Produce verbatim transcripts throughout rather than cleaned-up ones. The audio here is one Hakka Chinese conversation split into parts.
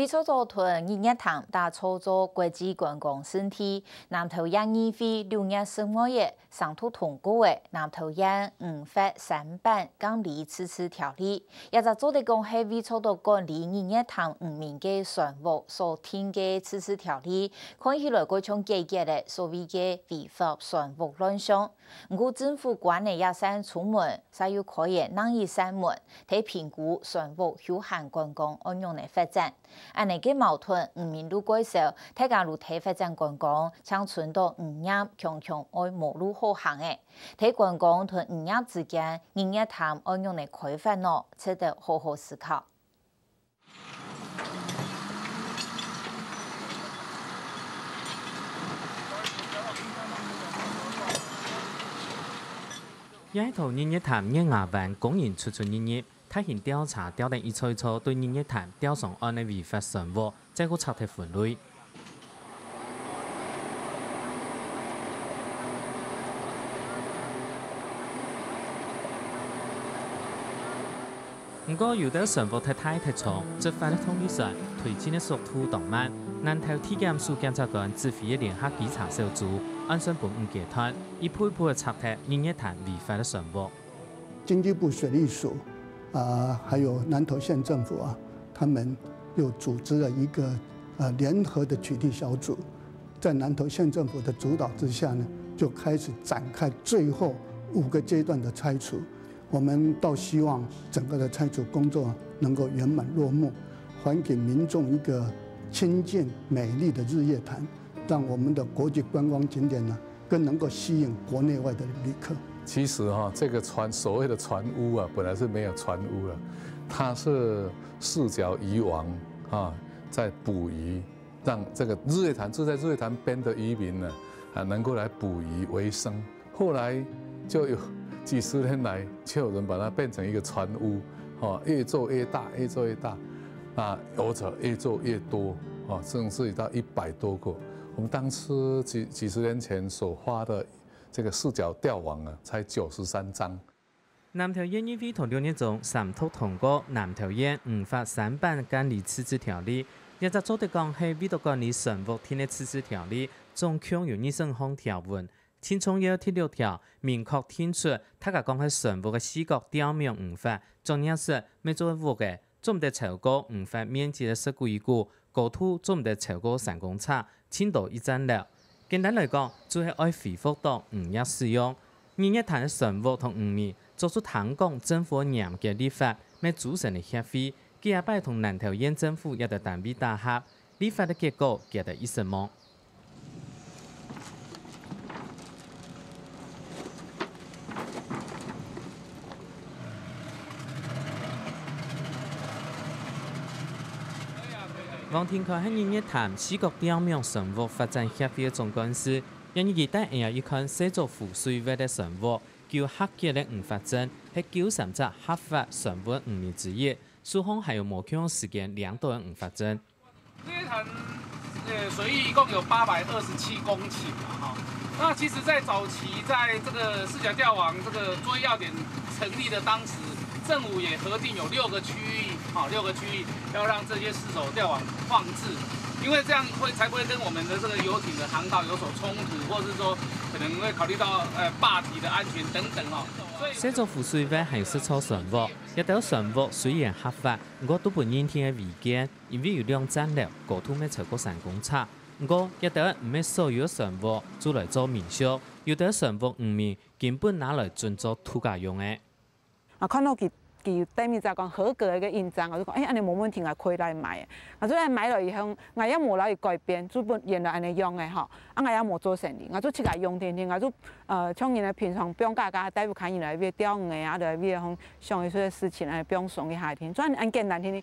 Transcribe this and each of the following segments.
為著同日月潭打造做國際觀光勝地，南投縣議會六月十五日三讀通過个南投縣五發三班管理自治條例，這隻做得講係為著到管理日月潭漁民个船務所定个自治條例，看起來過像解決了所謂个違法船務亂象。 毋過政府官員也先出門，煞又開个另一扇門，在評估船務休閒觀光仰般來發展。恁呢个矛盾，漁民路蓋燒，大家路在發展觀光，淨伸到漁業強強愛無路好行了。在觀光同漁業之間，日月潭愛仰般來開發呢？值得好好思考。 這係頭日月潭月牙灣工人出出入入，大型吊車吊等一座一座對日月潭吊上岸个違法船屋，再過拆忒分類。 毋過，有兜船屋忒大忒重，執法个動力船推進个速度當慢，南投地檢署檢察官指揮个聯合稽查小組，按算分五階段，一步一步个拆忒日月潭違法个船屋。經濟部水利署，啊，還有南投縣政府啊，他們又組織了一個，呃，聯合的取締小組，在南投縣政府的主導之下呢，就開始展開最後五個階段的拆除。 我們倒希望整個的拆除工作能夠圓滿落幕，還給民眾一個清淨美麗的日月潭，讓我們的國際觀光景點呢，更能夠吸引國內外的旅客。其實哈，這個船，所謂的船屋啊，本來是沒有船屋了，它是四腳漁網啊，在捕魚，讓這個日月潭，住在日月潭邊的漁民呢，啊，能夠來捕魚為生。 後來就有幾十年來，就有人把它變成一個船屋，哦，越做越大，越做越大，啊，遊者越做越多，哦，甚至於到一百多個。我們當初幾，幾十年前所發的這個四腳吊網啊，才九十三張。南投縣議會頭六月中三讀通過南投縣五發三班管理自治條例，這隻做得講係為著管理船屋定个自治條例，總共有二十五項條文。 盡重要第六條，明確定出大家講个船屋个四角吊網五發，作業時愛做个屋仔，做毋得超過五發面積个十幾股，高度做毋得超過三公尺，盡多一層樓。簡單來講，就係愛恢復到漁業使用。日月潭个船屋同漁民做出聽講政府嚴格立法，愛組成个協會，幾下擺同南投縣政府這兜單位打合，立法个結果，佢兜一失望。 王庭寬係日月潭四角吊網船屋發展協會个總幹事，因為佢帶𠊎一看細組湖水域个船屋，佢有合格个漁法證，係九三隻合法船屋个漁民之一，手項還有無共樣時間領到个漁法證。 日月潭，呃，水域一共有八百二十七公頃啊，哈。那其實在早期，在這個四腳吊網這個作業要點成立的當時，政府也核定有六個區域，哈，六個區域要讓這些四腳吊網放置，因為這樣會，才不會跟我們的這個遊艇的航道有所衝突，或是說可能會考慮到，呃，壩體的安全等等哦。所以細組湖水域還有十座船屋，這兜船屋雖然合法，毋過都分認定个違建， 因為有兩層樓，高度乜超過三公尺。毋過，這兜毋係所有个船屋做來做民宿，有兜船屋漁民根本拿來準做度假用个。啊，看到佢，佢有對面在講合格个一個印章，𠊎就講，哎，恁樣無問題，𠊎可以來買。𠊎就來買了以後，𠊎也無來改變，就本原來恁樣用个吼，啊，𠊎也無做生意，𠊎就自家用定定，𠊎就，呃，像人家平常放假假，帶屋下人來這吊魚仔啊，來這項想一些事情，哎，放鬆一下定，就恁簡單定定。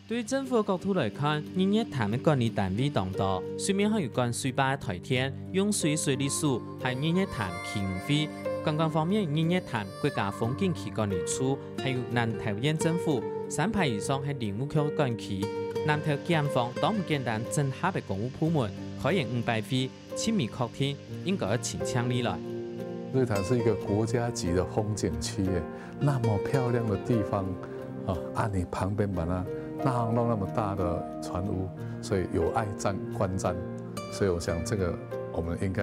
對政府个角度來看，日月潭个管理單位當多，水面還有管水壩个台電、用水水利署，還有日月潭溪漁會。觀光方面，日月潭國家風景區管理處，還有南投縣政府，三排以上係林務局个管區。南投檢方當毋簡單，整合个公務部門，開完五擺會， 盡尾確定應該愛清淨起來。日月潭是一個國家級的風景區耶，那麼漂亮的地方，啊，啊，你旁邊把它那航路那么大的船坞，所以有碍观瞻，所以我想这个我们应该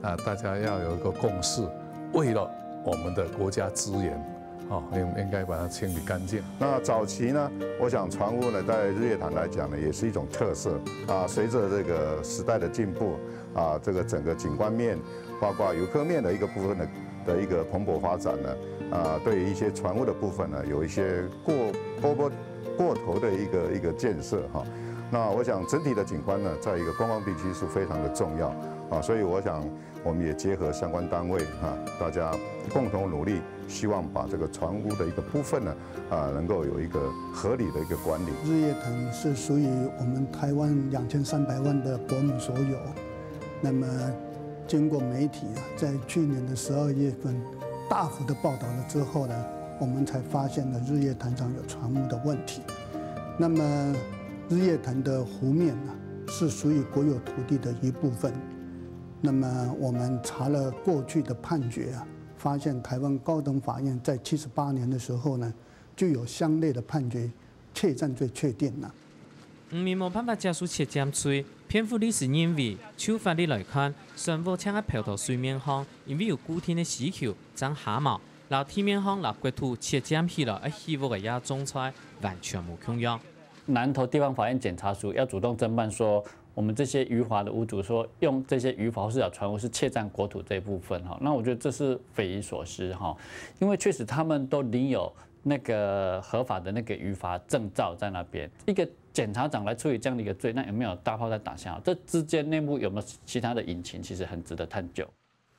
啊，大家要有一个共识，为了我们的国家资源，哦，应应该把它清理干净。那早期呢，我想船坞呢，在日月潭来讲呢，也是一种特色啊。随着这个时代的进步啊，这个整个景观面，包括游客面的一个部分的的一个蓬勃发展呢，啊，对于一些船坞的部分呢，有一些过过过过头的一个一个建设哈。那我想整体的景观呢，在一个观光地区是非常的重要啊，所以我想我们也结合相关单位啊，大家共同努力，希望把这个船坞的一个部分呢，啊，能够有一个合理的一个管理。日月潭是属于我们台湾两千三百万的国民所有。那么，经过媒体啊，在去年的十二月份大幅的报道了之后呢，我们才发现了日月潭上有船坞的问题。那么，日月潭的湖面呢，是属于国有土地的一部分。那么，我们查了过去的判决啊，发现台湾高等法院在七十八年的时候呢，就有相类的判决，窃占罪确定了。渔民无办法接受切針罪，辩护律师认为，就法律来看，船屋淨係浮到水面項，因為有固定个需求，正下毛，摎地面項摎國土切針起來愛起屋个這種菜，完全無共樣。南投地方法院檢察署要主動偵辦說，我們這些漁法的屋主說用這些漁法或是講船屋是竊佔國土這一部分哈，那我覺得這是匪夷所思哈，因為確實他們都領有那個合法的那個漁法證照在那邊，一個檢察長來處理這樣的一個罪，那有沒有大炮在打小？這之間內部有沒有其他的隱情，其實很值得探究。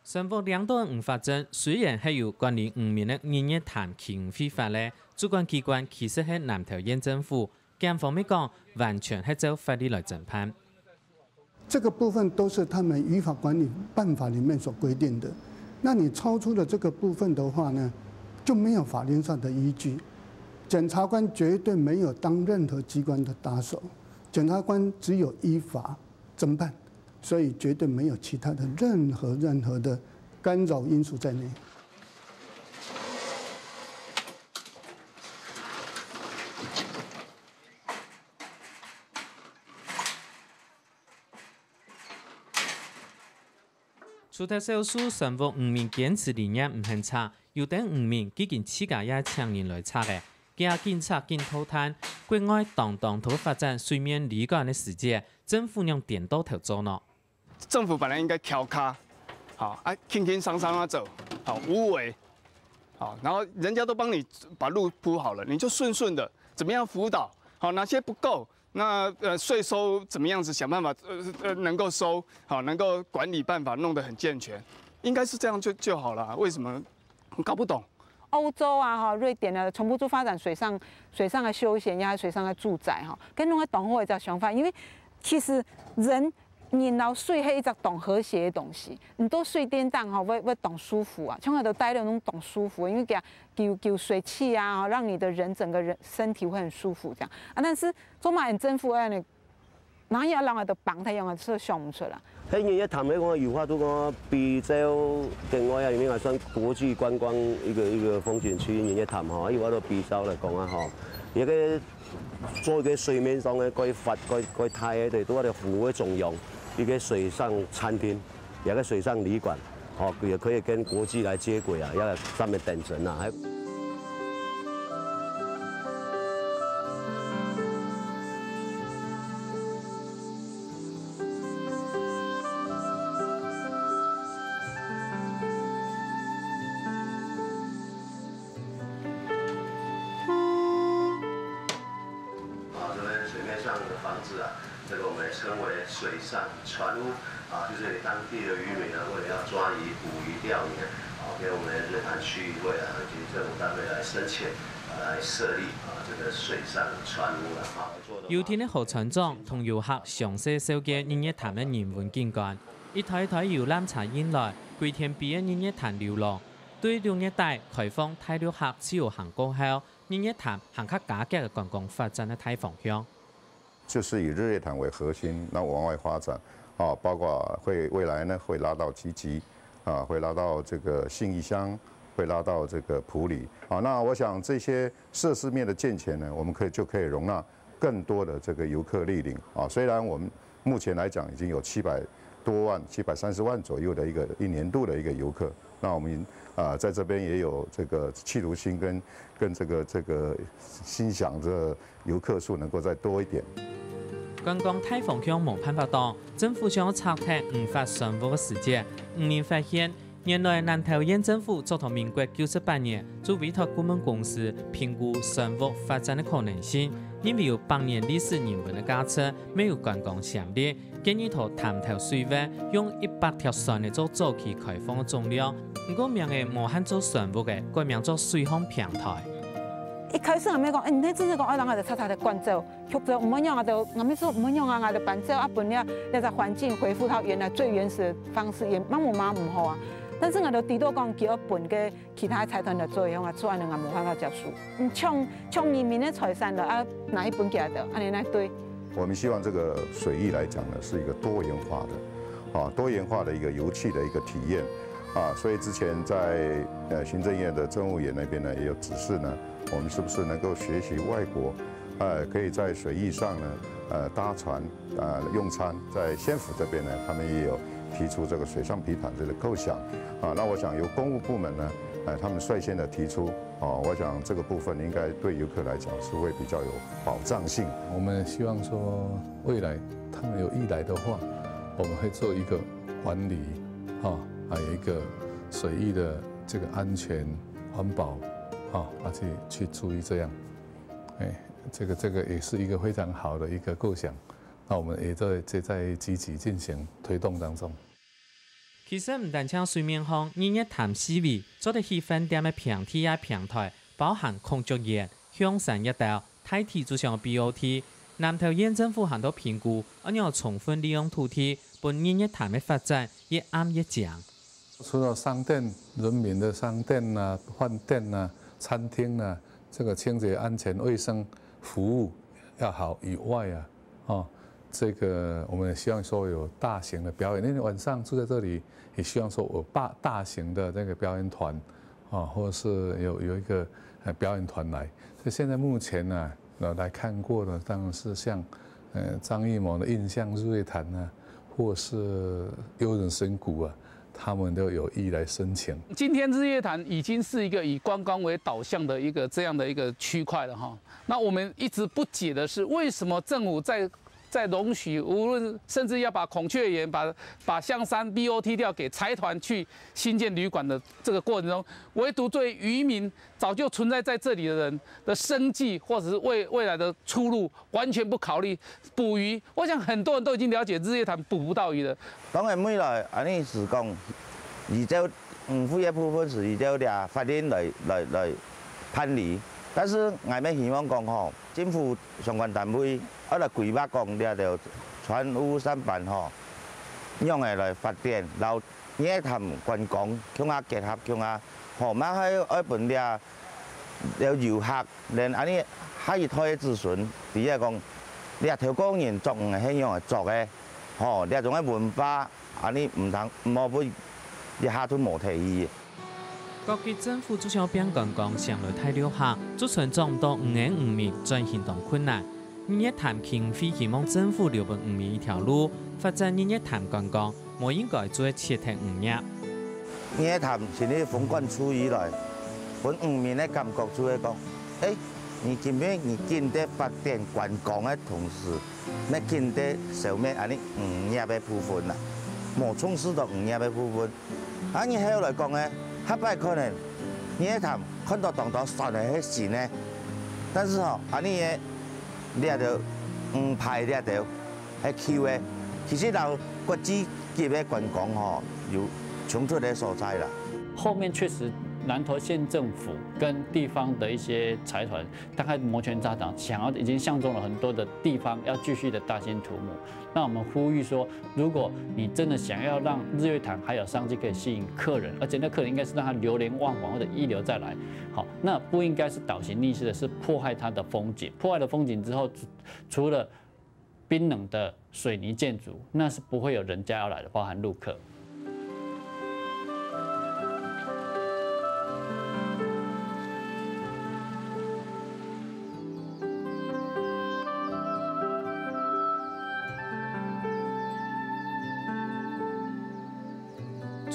船屋領導人吳發珍雖然係有管理漁民个日月潭區域法例，主管機關其實係南投縣政府，檢方乜講完全係照法律來偵辦。這個部分都是他們漁法管理辦法裡面所規定的。那你超出了這個部分的話呢，就沒有法律上的依據。檢察官絕對沒有當任何機關的打手，檢察官只有依法偵辦。 所以絕對沒有其他的任何任何的干擾因素在內。除忒少數船屋漁民堅持理念毋肯拆，有兜漁民既經自家也請人來拆个，驚緊拆緊倒塌。國外當當多發展水面旅館个時節， 政府仰顛倒頭做呢？政府本來應該調卡，好啊，輕輕鬆鬆啊走，好無為，好，然後人家都幫你把路鋪好了，你就順順的怎麼樣輔導，好哪些不夠，那呃稅收怎麼樣子想辦法呃呃能夠收，好能夠管理辦法弄得很健全，應該是這樣就就好了。為什麼我搞不懂？ 歐洲啊，哈，瑞典啊，全部都發展水上水上的休閒呀，水上的住宅哈，跟攏係當好一隻想法，因為其實人人摎水係一隻當和諧的東西，你到水頂頂哈，會會當舒服啊，像很多大陸那種當舒服，因為佢有有水氣啊，讓你的人整個人身體會很舒服這樣啊。但是做麼个政府愛呢？ 哪有人个都放忒樣个，就想毋出啦。該日月潭來講，有法度講比照境外啊，因為也算國際觀光一個一個風景區，日月潭吼，有法度比照來講啊吼，一個做一個水面上个規劃、規規大个，對，都在湖个中央，一個水上餐廳，一個水上旅館。 哦，也可以跟國際來接軌啊，要上面等人啊，還。 啊，這邊水面上的房子啊，這個我們稱為水上船屋啊，就是當地的漁民呢，為了要抓魚、捕魚、釣魚呢，啊，跟我們日月潭區域未來和其實政府單位來申請，啊，來設立啊這個水上船屋了哈。遊艇个好船長同遊客詳細紹介日月潭个人文景觀，一台台遊覽車運來，歸天比个日月潭流浪，對六月底開放大陸客自由行過後， 日月潭行較加劇个觀光發展个大方向。就是以日月潭為核心，那往外發展，啊，包括會未來呢會拉到集集，啊，會拉到這個信義鄉，會拉到這個埔里，啊，那我想這些設施面的健全呢，我們可以就可以容納更多的这个游客莅临啊。虽然我们目前来讲已经有七百多万、七百三十万左右的一个一年度的一个游客，那我们啊、呃在这边也有这个企图心跟跟这个这个心想着游客数能够再多一点。观光大方向無辦法擋，政府想要拆忒五窟船屋个時節，有人發現，原來南投縣政府早到民國九十八年就委託顧問公司評估船屋發展个可能性，認為有百年歷史人文个價值，乜有觀光潛力，建議在潭頭水域用一百條船仔做早期開放个總量。毋過名仔無限做船屋仔，改名做水上平台。一開始𠊎乜講，哎，你那真係講愛人家的太太的慣走， 局長，毋會讓𠊎兜，𠊎乜說毋會讓啊，𠊎兜搬走啊，分了這隻環境恢復到原來最原始的方式，也嘛無嘛毋好啊。但是𠊎兜知道講，佢愛分个其他財團來做，以後啊，做恁樣啊，無辦法接受。嗯，搶搶人民的財產了啊，拿去分佢兜，恁樣來對。我们希望这个水域来讲呢，是一个多元化的，啊，多元化的一个游憩的一个体验，啊，所以之前在呃行政院的政务员那边呢，也有指示呢，我们是不是能够学习外国，呃，可以在水域上呢，呃，搭船，呃，用餐，在县府这边呢，他们也有提出这个水上平台这个构想，啊，那我想由公务部门呢，呃，他们率先的提出，哦，我想这个部分应该对游客来讲是会比较有保障性。我们希望说未来他们有意来的话，我们会做一个管理，哈，还有一个水域的这个安全、环保，哈，而且去注意这样，哎，这个这个也是一个非常好的一个构想。那我们也在在在积极进行推动当中。其實毋單淨水面項，日月潭四圍做得起飯店个平地也平台，包含孔雀園、香山一帶，大體就像B O T。南投縣政府還在評估，愛仰重新利用土地，分日月潭个發展越暗越靚。除了商店、人民的商店啊、饭店啊、餐厅啊，这个清洁、安全、卫生服务要好以外啊，哦，这个我们也希望说有大型的表演，因为晚上住在这里，也希望说有大大型的这个表演团，啊，或是有有一个呃表演团来。所以现在目前呢，呃来看过的，当然是像呃张艺谋的《印象日月潭》啊，或是幽人神谷啊，他们都有意来申请。今天日月潭已经是一个以观光为导向的一个这样的一个区块了哈。那我们一直不解的是，为什么政府在在容许，无论甚至要把孔雀园、把把香山 B O T 掉给财团去新建旅馆的这个过程中，唯独对渔民早就存在在这里的人的生计或者是未未来的出路完全不考虑捕鱼。我想很多人都已经了解日月潭捕不到鱼了。当然未来安尼是讲，依照五会个部分是依照这法令来来来办理，但是𠊎们希望讲吼，政府相关单位 愛來規劃講這兜船塢舢舨吼，仰仔來發展，摎日月潭觀光共下結合共下，吼，嘛還愛分這兜遊客，連恁仔下一代个子孫，知影講這條个人做魚係仰仔做个，吼，這種个文化，恁仔毋通毋好分一下就無忒去。 各級政府就像變觀光城來大陸客，就算裝毋到五个漁民，轉型當困難。日月潭青會希望政府留分漁民一條路，發展日月潭觀光，無應該做得切忒漁業。日月潭成立風管處以來，分漁民个感覺就係講，誒，你今日你緊得發展觀光个同時，乜緊得消滅恁仔漁業个部分啦，無重視到漁業个部分。 啊，你後來講个，下擺可能日月潭看到當多船仔係新个，但是吼，恁仔个這兜魚排這兜係舊个，其實摎國際級个觀光吼有衝突个所在啦。後面確實南投縣政府跟地方的一些財團，大概摩拳擦掌，想要已經相中了很多的地方，要繼續的大興土木。那我們呼籲說，如果你真的想要讓日月潭還有商機可以吸引客人，而且那客人應該是讓他流連忘返或者一流再來，好，那不應該是倒行逆施的，是破壞它的風景。破壞了風景之後，除了冰冷的水泥建築，那是不會有人家要來的，包含陸客。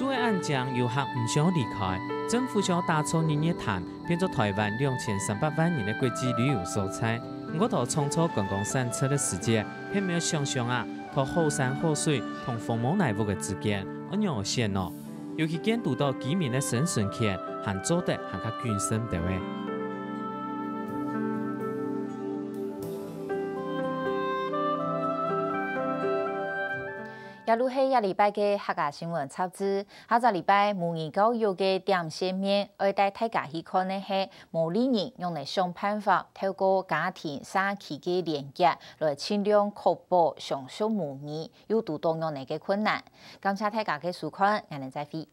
都會恁靚，遊客毋想離開。政府想打造日月潭，變做臺灣兩千三百萬人个國際旅遊所在。毋過，在創造觀光產值个時節，偏偏想想啊，在好山好水同荒無泥屋个之間，愛仰般選呢？尤其見堵到居民个生存權，還做得還較謹慎兜仔。 這就係這禮拜个客家新聞雜誌。下隻禮拜母語教育个點線面，愛帶大家去看个係毛利人仰仔想辦法，透過家庭社區个連結，來盡量確保上述母語，又堵到仰仔个困難。感謝大家个收看，𠊎等再會。